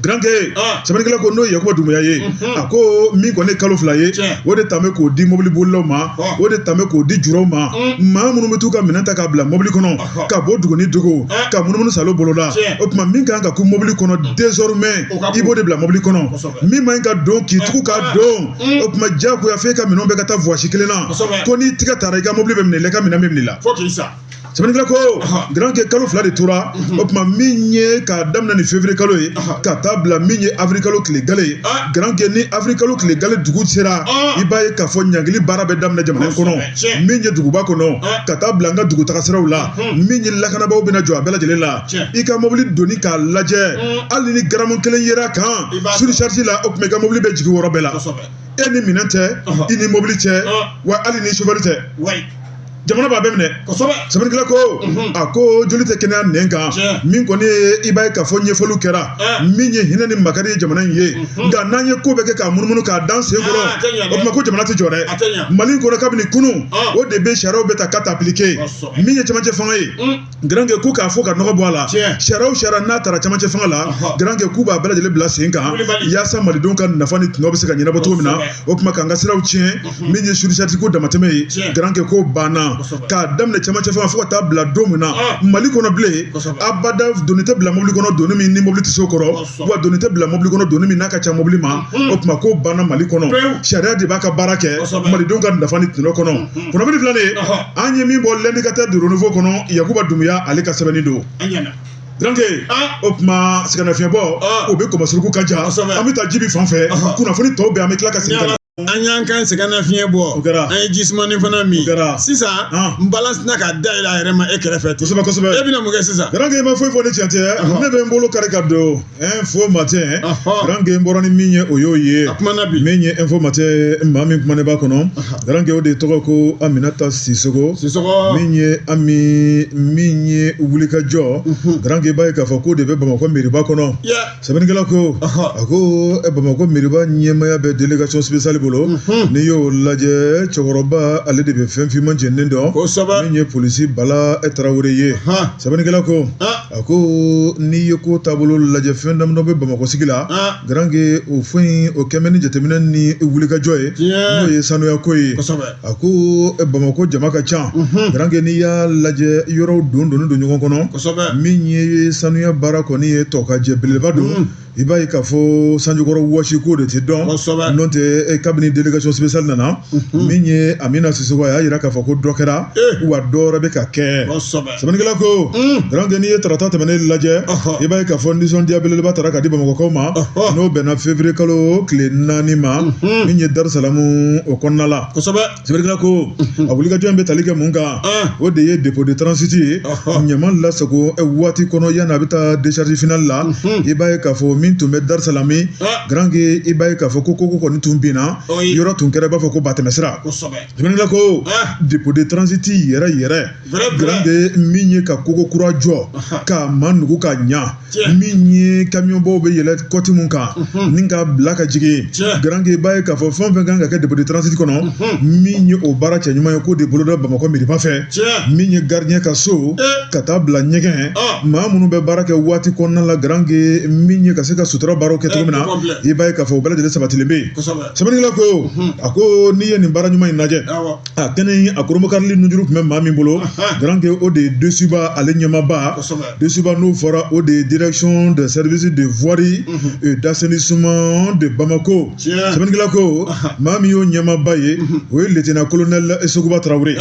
Garanke sɛbɛnnikɛla ko n'o ye Yakuba Dunbuya ye, a ko min kɔni kalo 2 ye, o de tun bɛ k'o di mobili bolilaw ma, o de tun bɛ k'o di juraw ma, maa minnu bɛ t'u ka minɛn ta k'a bila mobili kɔnɔ ka bɔ dugu ni dugu ka munumunu salo boloda. O tuma min kan ka kun mobili kɔnɔ désormais, i b'o de bila mobili kɔnɔ. Min man ɲi ka don k'i tugu ka don, o tuma diyagoya f'e ka minɛnw bɛɛ ka taa voie kelen na, ko n'i tigɛ taara i ka mobili bɛ minɛ i la, i ka minɛn bɛ minɛ i la. Sɛbɛnnikɛla ko garanke kalo 2 de tora. O tuma min ye k'a daminɛ ni février kalo ye ka taa bila min ye avril kalo tile gale ye, garanke ni avril kalo tile gale dugu sera, i b'a ye k'a fɔ ɲangili baara bɛ daminɛ jamana in kɔnɔ, min ye duguba kɔnɔ ka taa bila an ka dugutaga siraw la, min ye lakanabaaw bɛna jɔ a bɛɛ lajɛlen la. I ka mobili doni k'a lajɛ, hali ni garamu kelen yera kan surcharge la, o tuma i ka mobili bɛ jigin wɔrɔ bɛɛ la. E ni minɛn tɛ, i ni mobili cɛ, wa hali ni chauffeur tɛ, jamana b'a bɛɛ minɛ. Sɛbɛnnikɛla ko a ko joli tɛ kɛnɛya nɛn kan. Min kɔni ye i b'a ye k'a fɔ ɲɛfɔliw kɛra min ye hinɛ ni makari ye jamana in ye, nka n'an ye ko bɛɛ kɛ k'a munumunu k'a dan sen kɔrɔ, o tuma ko jamana tɛ jɔ dɛ. Mali kɔnɔ kabini kunun, o de bɛ sariyaw bɛ ta ka taa appliquer. Min ye cɛmancɛ fanga ye, garanke k'u k'a fɔ ka nɔgɔ bɔ a la, sariya o sariya n'a taara cɛmancɛ fanga la, garanke k'u b'a bɛɛ lajɛlen bila sen kan yaasa malidenw ka nafa ni tɔnɔ bɛ se ka ɲɛnabɔ cogo min na. O tuma k'an ka siraw tiɲɛ, min ye surcharge ko damatɛmɛ ye, garanke k'o banna k'a daminɛ cɛmancɛ fanga fo ka taa bila don min na Mali kɔnɔ bilen, abada doni tɛ bila mobili kɔnɔ doni min ni mobili tɛ se o kɔrɔ, wa doni tɛ bila mobili kɔnɔ doni min n'a ka ca mobili ma. O tuma k'o banna Mali kɔnɔ, sariya de b'a ka baara kɛ malidenw ka nafa ni tɔnɔ kɔnɔ. Kunnafoni filanan, an ye min bɔ L'Indicateur du Renouveau kɔnɔ, Yakuba Dunbuya ale ka sɛbɛnni don. Garanke o tuma sɛgɛnnafiɲɛbɔ o bɛ kɔmasuruku ka ja, an bɛ taa Jibi fan fɛ, kunnafoni tɔw bɛɛ an bɛ tila ka segin ka na. An y'an kan sɛgɛnnafiɲɛ bɔ, an ye ji sumani fana min. Sisan n balan sina ka dayɛlɛ a yɛrɛ ma e kɛrɛfɛ ten. Kosɛbɛ kosɛbɛ. E bɛna mun kɛ sisan? Garanke i ma foyi fɔ ni tiɲɛ tɛ, ne bɛ n bolo kari ka don Info Matin. Garanke n bɔra ni min ye o y'o ye. A kumana bi. Min ye Info Matin, maa min kumanen b'a kɔnɔ, garanke o de tɔgɔ ko Aminata Sisoko. Sisoko. Min ye Ami, min ye wulikajɔ, garanke i b'a ye k'a fɔ k'o de bɛ Bamakɔ meriba kɔnɔ. Sɛbɛnnikɛla ko a ko Bamakɔ meriba ɲɛmaaya bɛ délégation spéciale bolo. N'i y'o lajɛ, cɛkɔrɔba ale de bɛ fɛn finman jeninen dɔn, min ye polisi Bala Tarawele ye. Sɛbɛnnikɛla ko a ko n'i ye ko taabolo lajɛ, fɛn damadɔ bɛ Bamakɔ sigi la, garanke o fɛn in o kɛmɛ ni jateminɛ ni wulikajɔ ye, n'o ye sanuya ko ye. A ko Bamakɔ jama ka ca, garanke n'i y'a lajɛ yɔrɔw don donnen don ɲɔgɔn kɔnɔ, min ye sanuya baara kɔni ye tɔ ka jɛ belebeleba don. I b'a ye k'a fɔ sanjukɔrɔ wɔsi ko de tɛ dɔn, n'o tɛ kabini délégation spéciale nana, min ye Amina Sisoko, a y'a jira k'a fɔ ko dɔ kɛra, wa dɔ wɛrɛ bɛ ka kɛ. Sɛbɛnnikɛla ko garanke n'i ye tarata tɛmɛnen lajɛ, i b'a ye k'a fɔ nisɔndiya belebeleba taara ka di Bamakɔkaw ma, n'o bɛnna février kalo tile 4 ma, min ye Darusalamu o kɔnɔna la. Sɛbɛnnikɛla ko a wulikajɔ in bɛ tali kɛ mun kan, o de ye dépôt de transit ye, ɲaman lasago waati kɔnɔ yanni a bɛ taa décharge finale la. I b'a ye k'a fɔ min tun bɛ Darusalami, garanke i b'a ye k'a fɔ ko koko kɔni tun binna, yɔrɔ tun kɛra i b'a fɔ ko batɛmɛsira. Sɛbɛnnikɛla ko dépôt de transit yɛrɛ yɛrɛ, garanke min ye ka koko kura jɔ k'a ma nugu ka ɲa, min ye kamiyɔnbaw bɛ yɛlɛ kɔti mun kan ni ka bila ka jigin, garanke i b'a ye k'a fɔ fɛn o fɛn kan ka kɛ dépôt de transit kɔnɔ, min ye o baara cɛ ɲuman ye k'o de boloda Bamakɔ meriba fɛ, min ye gardien ka so ka taa bila ɲɛgɛn, maa minnu bɛ baara kɛ waati kɔnɔna la, garanke min ye ka se se ka sutura baaraw kɛ cogo min na, i b'a ye k'a fɔ o bɛɛ lajɛlen sabatilen bɛ yen. Sɛbɛnnikɛla ko, a ko n'i ye nin baara ɲuman in lajɛ, a kɛnɛ in a koromokarili nujuru tun bɛ maa min bolo, Garanke, o de ye DSUVA ale ɲɛmaaba. DSUVA n'o fɔra, o de ye Direction de service de voirie et d'assainissement de Bamako. Sɛbɛnnikɛla ko, maa min y'o ɲɛmaaba ye, o ye lieutenant colonel Sogoba Tarawele.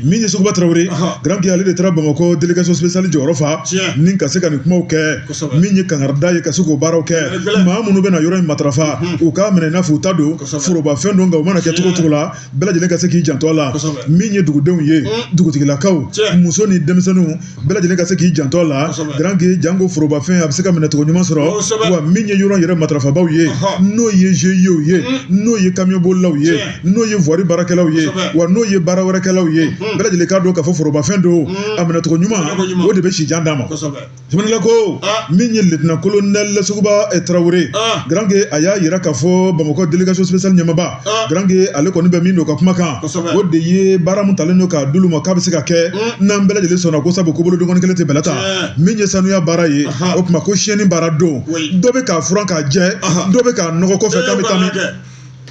Min ye Sogoba Tarawele, Garanke, ale de taara Bamakɔ délégation spéciale jɔyɔrɔ fa ni ka se ka nin kumaw kɛ, min ye kangarida ye ka se k'o baaraw kɛ. Maa minnu bɛna yɔrɔ in matarafa, u k'a minɛ i n'a fɔ u ta don, forobafɛn don, nka u mana kɛ cogo o cogo la, bɛɛ lajɛlen ka se k'i janto a la. Min ye dugudenw ye, dugutigilakaw, muso ni denmisɛnninw, bɛɛ lajɛlen ka se k'i janto a la, Garanke, janko forobafɛn a bɛ se ka minɛ cogo ɲuman sɔrɔ. Wa min ye yɔrɔ yɛrɛ matarafabaw ye, n'o ye GIEw ye, n'o ye kamiyɔnbolilaw ye, n'o ye voirie baarakɛlaw ye, wa n'o ye baara wɛrɛkɛlaw ye, bɛɛ lajɛlen k'a dɔn k'a fɔ forobafɛn don, a minɛcogo ɲuman, o de bɛ sijan d'a ma. Sɛbɛnnikɛla ko, min ye lieutenant colonel Sogoba Tarawele, Garanke, a y'a yira k'a fɔ Bamakɔ délégation spéciale ɲɛmaaba, Garanke, ale kɔni bɛ min don ka kuma kan, o de ye baara mun talen don k'a d'olu ma k'a bɛ se ka kɛ n'an bɛɛ lajɛlen sɔnna, ko sabu ko bolodenkɔni kelen tɛ bɛlɛ ta. Min ye sanuya baara ye, o tuma ko siyɛnni baara don, dɔ bɛ k'a furan k'a jɛ, dɔ bɛ k'a nɔgɔ kɔfɛ k'a bɛ taa min,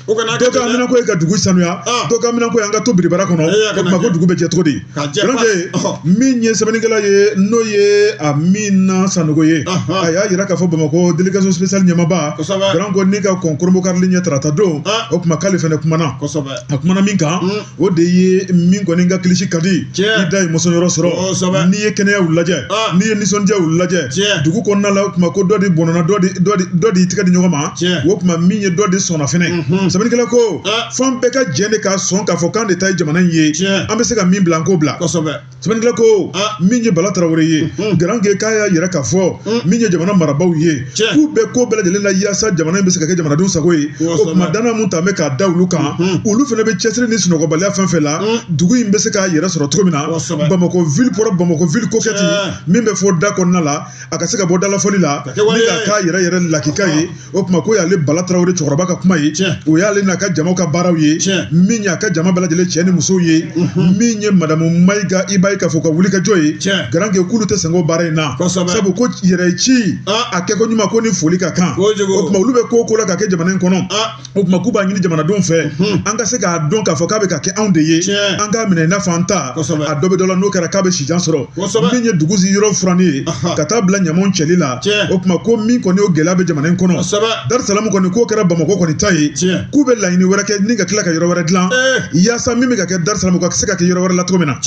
dɔ ka minɛnko ye ka dugu sanuya, dɔ ka minɛnko ye an ka to biribara kɔnɔ. O tuma ko dugu bɛ jɛ cogo di? Garanke, min ye sɛbɛnnikɛla ye, n'o ye Amina Sanogo ye, a y'a yira k'a fɔ Bamakɔ délégation spéciale ɲɛmaaba, Garanko, ni ka kɔn koromokarili ɲɛ tarata don, o tuma k'ale fɛnɛ kumana. A kumana min kan, o de ye min kɔni ka kilisi ka di, i da ye mɔsɔnyɔrɔ sɔrɔ. N'i ye kɛnɛyaw lajɛ, n'i ye nisɔndiyaw lajɛ dugu kɔnɔna la, o tuma ko dɔ de bɔnna, dɔ de y'i tɛgɛ di ɲɔgɔn ma, o tuma min ye dɔ de sɔnna fɛnɛ. Sɛbɛnnikɛla ko, f'an bɛɛ ka jɛ de ka sɔn k'a fɔ k'an de ta ye jamana in ye, an bɛ se ka min bila, an k'o bila. Sɛbɛnnikɛla ko, min ye Bala Tarawele ye, Garanke, k'a y'a yira k'a fɔ min ye jamana marabaaw ye, k'u bɛ ko bɛɛ lajɛlen la yaasa jamana in bɛ se ka kɛ jamanadenw sago ye. O tuma danaya mun ta bɛ k'a da olu kan, olu fana bɛ cɛsiri ni sunɔgɔbaliya fɛn fɛn la, dugu in bɛ se k'a yɛrɛ sɔrɔ cogo min na. Bamakɔ ville propre, Bamakɔ ville coquette, min bɛ fɔ da kɔnɔna la, a ka se ka bɔ dalafɔli la ni ka k'a yɛrɛ yɛrɛ lakika ye. O tuma ko y'ale Bala Tarawele cɛkɔrɔba ka kuma ye, o y'ale n'a ka jamaw ka baaraw ye, min y'a ka jama bɛɛ lajɛlen, cɛ ni musow ye. Min ye madamu Mayiga, i b'a ye k'a fɔ ka wuli ka jɔ ye, Garanke, k'olu tɛ sɛgɛn o baara in na, sabu ko yɛrɛ ci a kɛko ɲuman ko ni foli ka kan. O tuma olu bɛ ko o ko la ka kɛ jamana in kɔnɔ, o tuma k'u b'a ɲini jamanadenw fɛ, an ka se k'a dɔn k'a fɔ k'a bɛ ka kɛ anw de ye, an k'a minɛ i n'a fɔ an ta. A dɔ bɛ dɔ la, n'o kɛra k'a bɛ sijan sɔrɔ. Min ye dugu yɔrɔ furanni ye ka taa bila ɲamanw cɛli la, o tuma ko min kɔni o gɛlɛya bɛ jamana in kɔnɔ, Darisalamu kɔni k'o kɛra Bamakɔ kɔni ta ye, k'u bɛ laɲini wɛrɛ kɛ ni ka tila ka yɔrɔ wɛrɛ dilan yaasa min bɛ ka kɛ Darisalamu ka se ka kɛ yɔrɔ wɛrɛ la cogo min na.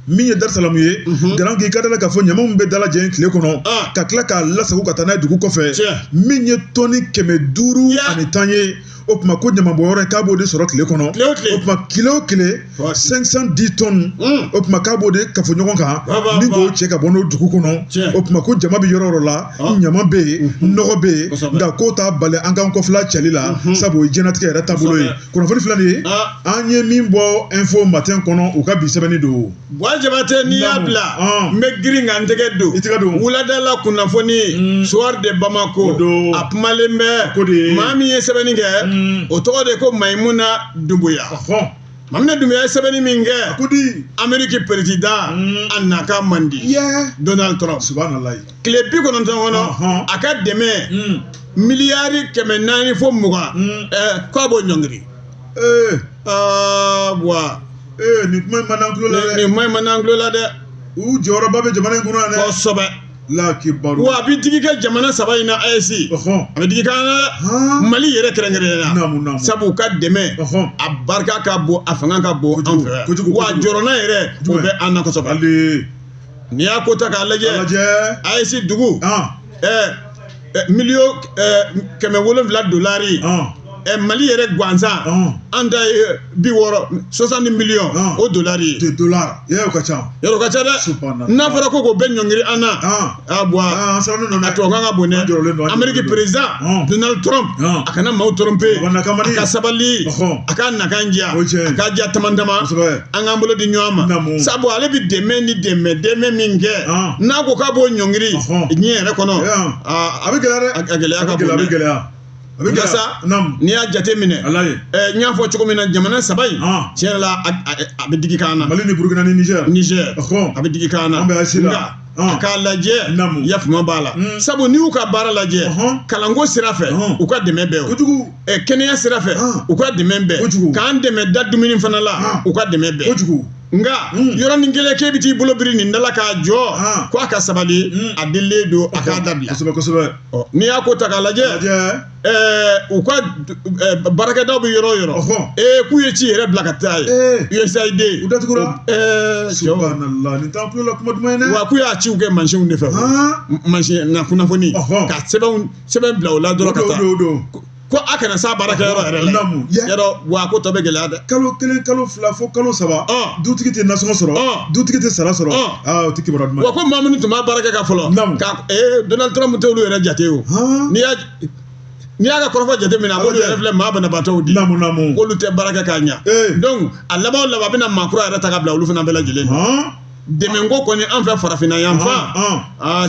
Min ye Darisalamu ye, Garanke, i ka da la k'a fɔ ɲamanw bɛ dalajɛ tile kɔnɔ ka tila k'a lasago ka taa n'a ye dugu kɔfɛ, min ye tɔni 510 ye. O tuma ko ɲamanbɔnyɔrɔ in k'a b'o de sɔrɔ tile kɔnɔ, o tuma tile o tile 510 tonnes, o tuma k'a b'o de kafo ɲɔgɔn kan ni k'o cɛ ka bɔ n'o dugu kɔnɔ. O tuma ko jama bɛ yɔrɔ o yɔrɔ la, ɲama bɛ yen, nɔgɔ bɛ yen, nka k'o t'a bali an k'an kɔfila cɛli la, sabu o ye diɲɛlatigɛ yɛrɛ taabolo ye. Kunnafoni filɛ nin ye, an ye min bɔ Info Matin kɔnɔ, u ka bi sɛbɛnni don. Buwa Jabate, n'i y'a bila, n bɛ girin ka n tɛgɛ don. I tɛgɛ don. Wulada la kunnafoni, Soir de Bamako, a kumalen bɛ. Maa min ye sɛbɛnni kɛ, o tɔgɔ de ko Mayimuna Dumbuya. Mayimuna Dumbuya ye sɛbɛnni min kɛ, Ameriki président a nakan man di, Donald Trump. Tile 90 kɔnɔ, a ka dɛmɛ miliyari 400 fo 20, k'a b'o ɲɔngiri. Buwa. Nin kuma in man d'an tulo la dɛ. Nin kuma in man d'an tulo la dɛ. U jɔyɔrɔba bɛ jamana in kɔnɔ yan dɛ. Kosɛbɛ. Lakibaru. Wa a bɛ digi kɛ jamana saba in na, AES. A bɛ digi k'an na dɛ. Mali yɛrɛ kɛrɛnkɛrɛnnenya la. Sabu u ka dɛmɛ, a barika ka bon, a fanga ka bon an fɛ yan. Wa jɔrɔna yɛrɛ, o bɛ an na kosɛbɛ. N'i y'a ko ta k'a lajɛ, AES dugu, miliyɔn 700 dolari. Mali yɛrɛ gansan, an ta ye 60, 60 miliyɔn o dolari ye. De dollar, yɔrɔ ka ca. Yɔrɔ ka ca dɛ. N'a fɔra ko k'o bɛɛ ɲɔngiri an na, a Buwa, a tɔ kan ka bon dɛ. Ameriki président Donald Trump, a kana maaw tromper, a ka sabali, a ka nakan diya, a ka diya tama tama, an k'an bolo di ɲɔgɔn ma. Sabu ale bɛ dɛmɛ ni dɛmɛ min kɛ, n'a ko k'a b'o ɲɔngiri diɲɛ yɛrɛ kɔnɔ, a bɛ gɛlɛya dɛ. A gɛlɛya ka bon dɛ. A bɛ gɛlɛya. Walasa n'i y'a jate minɛ, n y'a fɔ cogo min na, jamana saba in, tiɲɛ yɛrɛ la, a bɛ digi k'an na. Mali ni Burukina ni Niger. Niger, a bɛ digi k'an na. An bɛ AES la. Nka A k'a lajɛ, yafama b'a la, sabu n'i y'u ka baara lajɛ, kalanko sira fɛ, u ka dɛmɛ bɛɛ, kojugu, kɛnɛya sira fɛ, u ka dɛmɛ bɛɛ, k'an dɛmɛ da dumuni fana la, u ka dɛmɛ bɛɛ, kojugu. Nka yɔrɔnin kelen k'e bɛ t'i bolo biri nin da la k'a jɔ, ko a ka sabali, a delilen don a k'a dabila. Kosɛbɛ, kosɛbɛ. N'i y'a ko ta k'a lajɛ, u ka baarakɛdaw bɛ yɔrɔ o yɔrɔ, k'u ye ci yɛrɛ bila ka taa ye USAID. U datugura. Subhanallah, nin t'an tulo la kuma duman ye dɛ. Wa k'u y'a ciw kɛ mansinw de fɛ, mansin na kunnafoni ka sɛbɛn bila o la dɔrɔn ka taa. Ko a kana s'a baarakɛyɔrɔ yɛrɛ la. Yɔrɔ wa ko tɔ bɛ gɛlɛya dɛ. Kalo 1, kalo 2 fo kalo 3, dutigi tɛ nasɔngɔ sɔrɔ, dutigi tɛ sara sɔrɔ, o tɛ kibaruya duman ye. Wa ko maa minnu tun b'a baara kɛ ka fɔlɔ, ka Donald Trump t'olu yɛrɛ jate o. N'i y'a ka kɔrɔfɔ jate minɛ, a b'olu yɛrɛ filɛ maa banabaatɔw di. Naamu. K'olu tɛ baara kɛ k'a ɲɛ. Donc a laban o laban, a bɛna maa kura yɛrɛ ta ka bila olu fana bɛɛ lajɛlen na. Dɛmɛ ko kɔni an fɛ farafinna yan fan,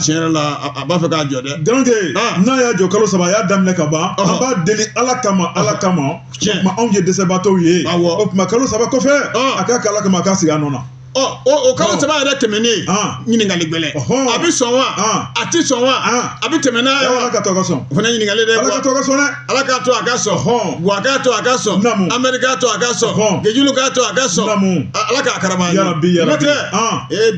tiɲɛ yɛrɛ la, a b'a fɛ k'a jɔ dɛ. Garanke, n'a y'a jɔ kalo 3, a y'a daminɛ ka ban, an b'a deli Ala kama, Ala kama, o tuma anw ye dɛsɛbaatɔw ye, o tuma kalo 3 kɔfɛ, a k'a kɛ Ala kama, a k'a sigi a nɔ na. O kalo 3 yɛrɛ tɛmɛnen, ɲininkali gɛlɛn, a bɛ sɔn wa, a tɛ sɔn wa, a bɛ tɛmɛ n'a ye wa? Ala ka to a ka sɔn. O fana ɲininkali dɛ. Ala ka to a ka sɔn dɛ. Ala k'a to a ka sɔn. Buwa k'a to a ka sɔn. Ameri k'a to a ka sɔn. Gejulu k'a to a ka sɔn. Ala k'a karaba ye. Yarabi, yarabi. N'o tɛ,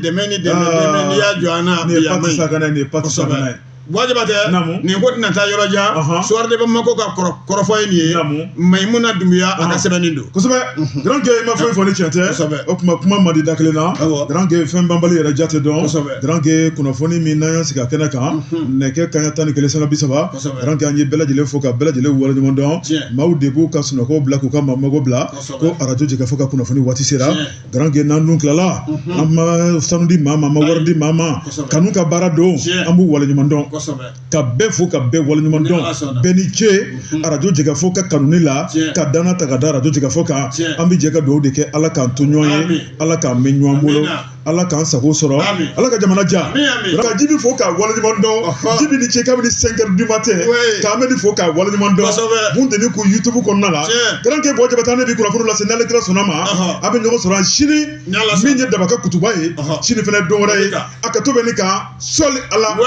dɛmɛ ni dɛmɛ, dɛmɛ n'i y'a jɔ an na, nin ye pati sabanan ye, nin ye pati sabanan ye. Wajibatɛ, nin ko tɛna taa yɔrɔ jan. Soir de Bamako ka kɔrɔfɔ ye nin ye. Mayimuna Dunbiya a ka sɛbɛnni don. Kosɛbɛ. Garanke, i ma foyi fɔ ni tiɲɛ tɛ. O tuma kuma man di da kelen na. Garanke, fɛn banbali yɛrɛ jate dɔn. Garanke, kunnafoni min n'an y'an sigi a kɛnɛ kan, nɛgɛ kanɲɛ 11:30. Garanke, an ye bɛɛ lajɛlen fo ka bɛɛ lajɛlen waleɲuman dɔn. Maaw de b'u ka sunɔgɔw bila k'u ka mago bila. Ko arajo jɛkafɔ ka kunnafoni waati sera. Garanke, n'an dun tilala, an ma sanu di maa ma, an ma wari di maa ma. Kanu ka baara don, an b'u waleɲuman dɔn. Ka bɛɛ fo ka bɛɛ waleɲuman dɔn. Bɛɛ ni ce arajo jɛkafɔ ka kanuni la, ka danna ta ka da arajo jɛkafɔ kan. An bɛ jɛ ka dugawu de kɛ, Ala k'an to ɲɔgɔn ye, Ala k'an mɛn ɲɔgɔn bolo, Ala k'an sago sɔrɔ, Ala ka jamana diya. Ka Jibi fo k'a waleɲuman dɔn. Jibi ni ce kabini 5 heures du matin, k'an bɛ ni fo k'a waleɲuman dɔn. Bunteni ko YouTube kɔnɔna la. Garanke, Buwa Jabate, ne b'i kunnafoni lase n'ale kira sɔnna ma. A bɛ ɲɔgɔn sɔrɔ sini, min ye Dabaka kutuba ye, sini fana don wɛrɛ ye. A ka to bɛ nin kan, sɔli Ala.